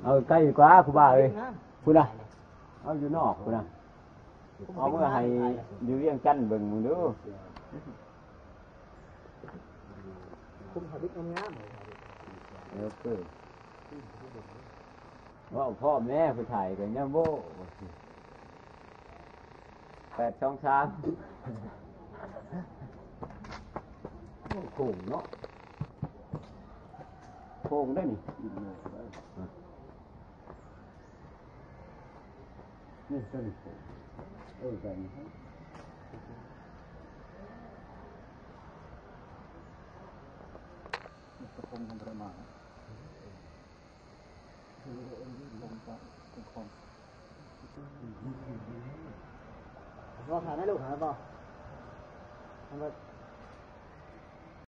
ເອົາໃກ້ດີກວ່າ ຄູບາເອີຍ. ພຸ້ນນະ ເອົາຢູ່ນອກພຸ້ນນະ ເອົາເມືອໃຫ້ຢູ່ວຽງຈັນເບິ່ງເບິ່ງດູ. ຄຸມທາບິດງາມໆ ເອີ ເວົ້າພ້ອມແດ່ ຜູ້ຖ່າຍກໍຍັງໂບ້. ແປດສອງສາມ ໂອ້ ໂຄ້ງເນາະ ໂຄ້ງໄດ໋ນີ້ ນີ້ຕົວນີ້ ເອີ ແບບນີ້ ຕະຄົງຍັງບໍ່ໄດ້ມາ. ລອງຖາມໃຫ້ລູກຫາບໍ່?